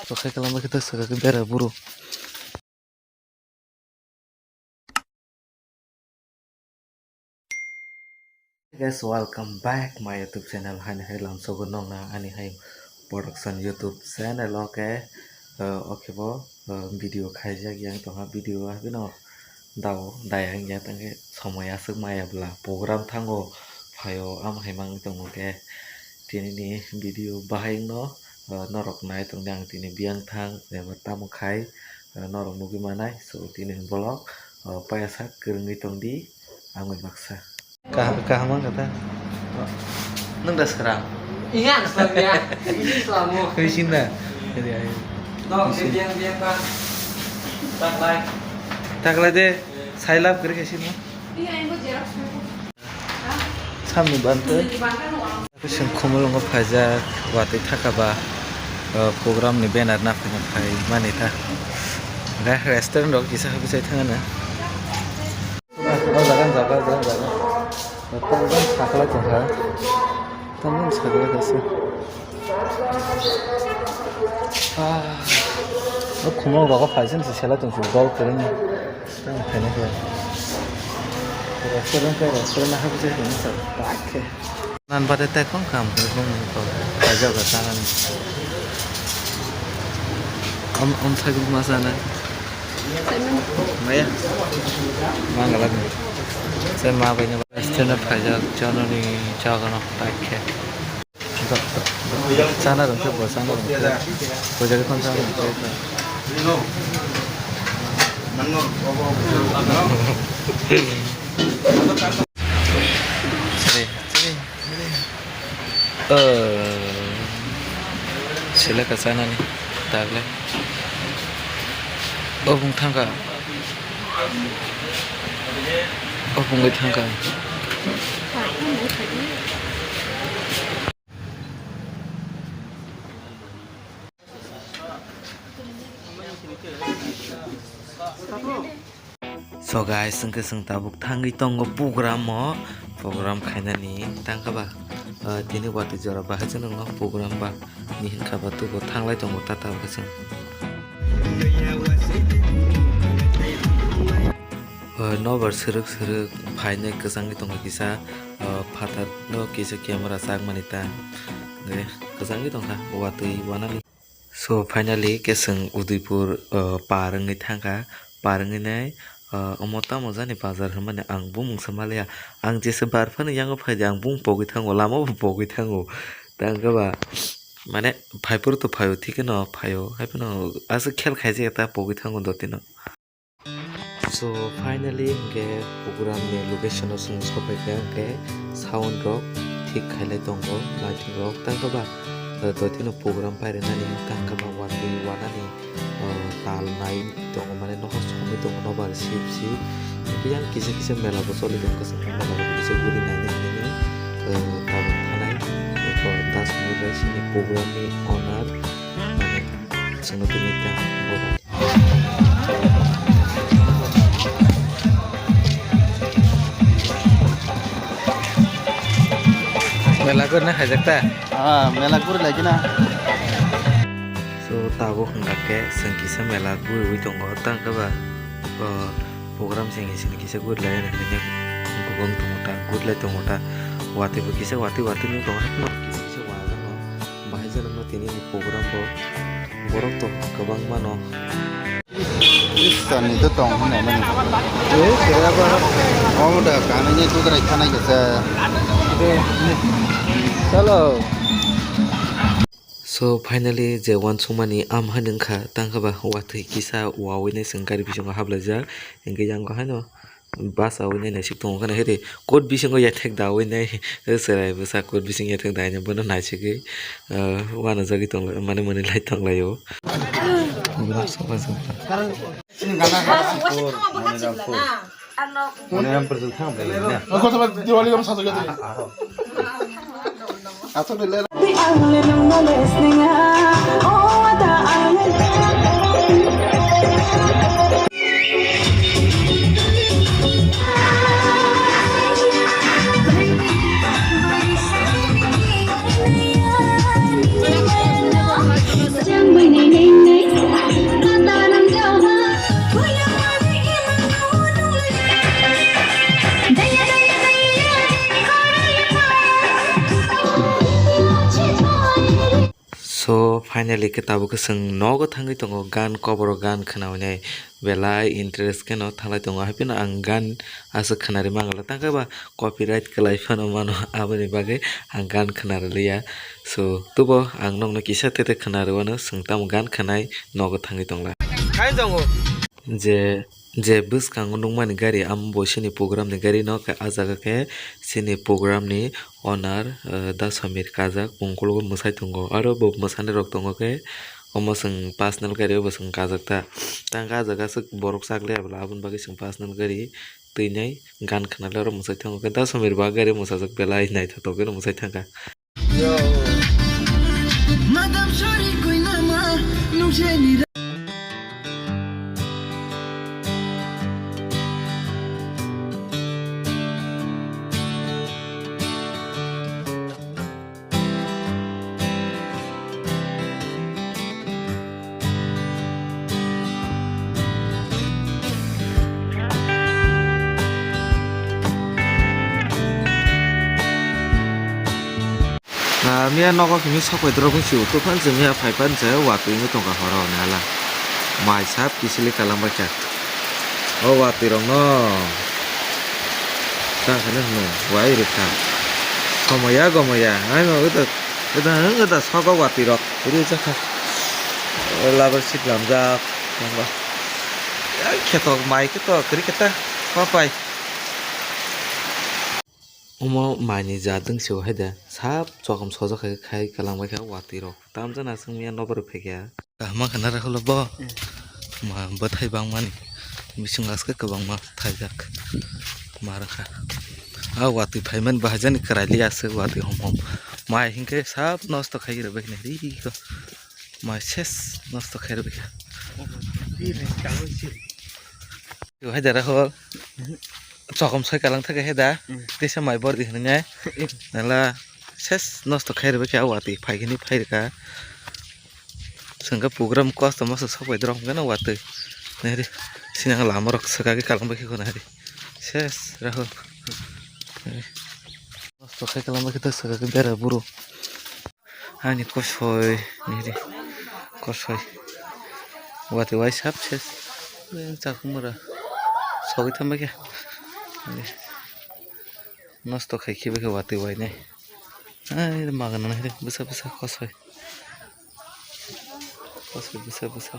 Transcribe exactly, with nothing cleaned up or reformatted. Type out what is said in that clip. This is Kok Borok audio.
Tokhai kalam khe ta saka khe bera buru. Guys, welcome back my YouTube channel. Hani hai lamsogo nongna ani hai production YouTube channel o khe, uh, o khe bo, uh, video khaijak yang tongha, video o haino dao dayang ya tangkhe somoi aswk maya bwla program thango phaio, am hai mangwi tongo khe tini ni video bahai wngno, uh, norok nai tongdi ang tini biyang thang eba tamo khai, uh, norok nugwi manai. So tini ni vlog, uh, paiyasak kwrwngwi tongdi amwi baksa. Kaham, kaham wngkha ta? Nwng da swkang? Iya, swkang ya. Isi swkang mo. Isi na? Jadi ayo. No, isi. Biang, biang, bang. Taklai. Taklai de, sailap kiri kasi mo. Iya, yang gua jelas. Samni bante. Sing khumulungo phaijak, watwi thaka ba, uh, program ni banner naphai naphai mani ta. Ga restaurant rok kisa habu sai thangana. O jaga, jaga, jaga, jaga. Tamo sakla tongkha. Tamo sakla kaisa. Ah, o khumulung rogo phaisa se sela tongsi bol kwrwngni. Tamo phaina khe. Restaurant khe restaurant habu sai tongsa. Bakhe. Nan bade tai kong kam khe bong ko. Phaijak ba tanani. Om, om thagwi ma sana. Maya. Mangala ni. Sai ma bai ni. Restaurant phaijak, chononi chagano paikhe. Chana rwngkhe bo, chana rwngkhe. Bo jaga khon chana rwngkhe. Sini, sini. Oh. Seleka chanani dagle. Oh, bung thangka. Oh, bungwi thangka. So guys, hwnkhe chwng tabuk thangwi tongo program o, program khainani tangkha ba, ah, tini watwi jora bahai se nangno program ba ni hinkha ba tubo thanglai tongo tata bo chwng. Ah, nobar swrwk swrwk phainai kwchangwi tongkha kisa, ah, phatar no kisa camera chakmani ta, hwnkhe kwchangwi tongkha watwi wanani. So finally khe chwng Udaipur, uh, par wngwi thangkha, par wngwi nai, uh, omo tamo jani bazar hwnmani ang bumung se maliya. Ang jesa bar phano yango phaidi ang bumung pogwi thango, lama bo pogwi thango. Tangkhe ba mane phaiphuru to phaio, thikeno phaio, haiphano aswk khel khaijak ta pogwi thango dotino. So finally hwnkhe program ni location o chwng sopaikha, hwnkhe sound rok thik khailai tongo, lighting rok tangkhe ba, eh, dotino program pairwnani tangkhe ba watwi wanani, eh, tal nai tongo, mane nokhor songwi tongo nobar sip sip. Hwnkhe yang kisa kisa mela bo choli tongo, kwchwng mela bo kisa guri naina hinwi, eh, tabuk thanai, eh, das minute bai sini program ni owner, mane, chwngno tini ta boba. Mela gurina khaijak ta? Ah, mela guri lai gina. So, tabuk hwnkha khe chwng kisa mela guriwi tongo, tang khe ba, o, program chengya sini kisa guri lai hinwi bubung tongo ta, guri lai tongo ta. Watwi bo kisa watwi watwi nw tongo, haphano kisa kisa wajak no. Bahai jani no tini ni program bo borok to kwbang mano. Kristoni to tong hwnwi mani. Omo da kanani kudrai khanai kisa. Chalo. So finally je wansukmani am hai wngkha, tangkhe ba watwi kisa wawi nai chwng gari bisingo hablaijak, hwnkhe yango haino. Bus awi nai naisik tongo kheno, hede court bisingo yathek da awi nai, chwrai bwsa court bising yathek da aini bono naisigwi, ah, uanajagwi tonglai, mane mwnwi lai tonglaio. Bwswk bwswk. Mane Rampur jwng thang bai na. Diwali gam sajagya. Aswk de le. Finally khe tabuk khe chwng nogo thangwi tongo, gan koboro gan khwnawi nai belai interest kheno thanglai tongo, hai phano ang gan aswk khwnarwi mangala, tangkhe ba copyright kwlai phano mano, aboni bagwi ang gan khwnarwliya. So tubo ang nokno kisa tete khwnarwano, chwng tamo gan khwnai nogo thangwi tongla. Hai tongo. Je, je bwskango nukmani gari, amo bo chini program ni gari no, khe ah jaga khe chini program ni owner, eh, Da Samir kajak, bo ukulok o mwsai tongo, aro bo mwsani rok tongo khe, omo chwng personal gari o bo chwng kajak ta, tang khe ah jaga aswk borok chakliya bwla, aboni bagwi chwng personal gari twinai gan khwnarwi oro mwsai tongo khe, Da Samir bo ah gari o mwsajak belai naithotok khe mwsai thangkha. Madam Shari Koinama, nung je ni. Ah, miya nogo khe mi sok pai drop wng si utu phan se miya phai phan se watwi wngwi tongkha horo hwnwi hala. Mai sap kisili kalang bai kha. O watwi rok no. Tang khani hwnwi wai rwkha. Komoya gomoya. Ai no utu, utu, utu sogo watwi rok. Ri jakha. Labar sik lamjak. Ai kheto mai kheto kwrwi khe ta. Ma pai. Omo mai ni jat wng se o hai da. Sap chokom sojak khai, khai kalang bai kha watwi rok. Tamjana chwng miya nobar phaikha. Kaham khe nara holo bo. Hmm. Ma bwthai bangmani. Bising aske kwbangma thaijak. Ma rwkha. A watwi phaimani bahai jani kwraili aswk watwi hom hom. Mai hinkhe sap nosto khai rwbaikhe ri ko. Mai ses nosto khai rwbaikha. Hai da Rahul. Chokom soi kalang thake hai da. Hmm. Tisa mai bordi hwnwi nai. Nala ses nosto khai rwbaikha watwi phaikhe ni phairwkha. Sengkhe program kosto mosto sok bai drop hwnkhe no watwi. Nahri sinang lama rok swkagwi kalang bai khe nahri. Ses Rahul. Nosto khai kalang bai khe swkagwi bera buru. Ani kosoi nahri. Kosoi. Watwi wai sap ses. Chakhumura. Sogwi thangbai khe. Nosto khai khibai khe watwi wai nai. Ai, magana nahri, bwsa bwsa kosoi. Kosoi bwsa bwsa.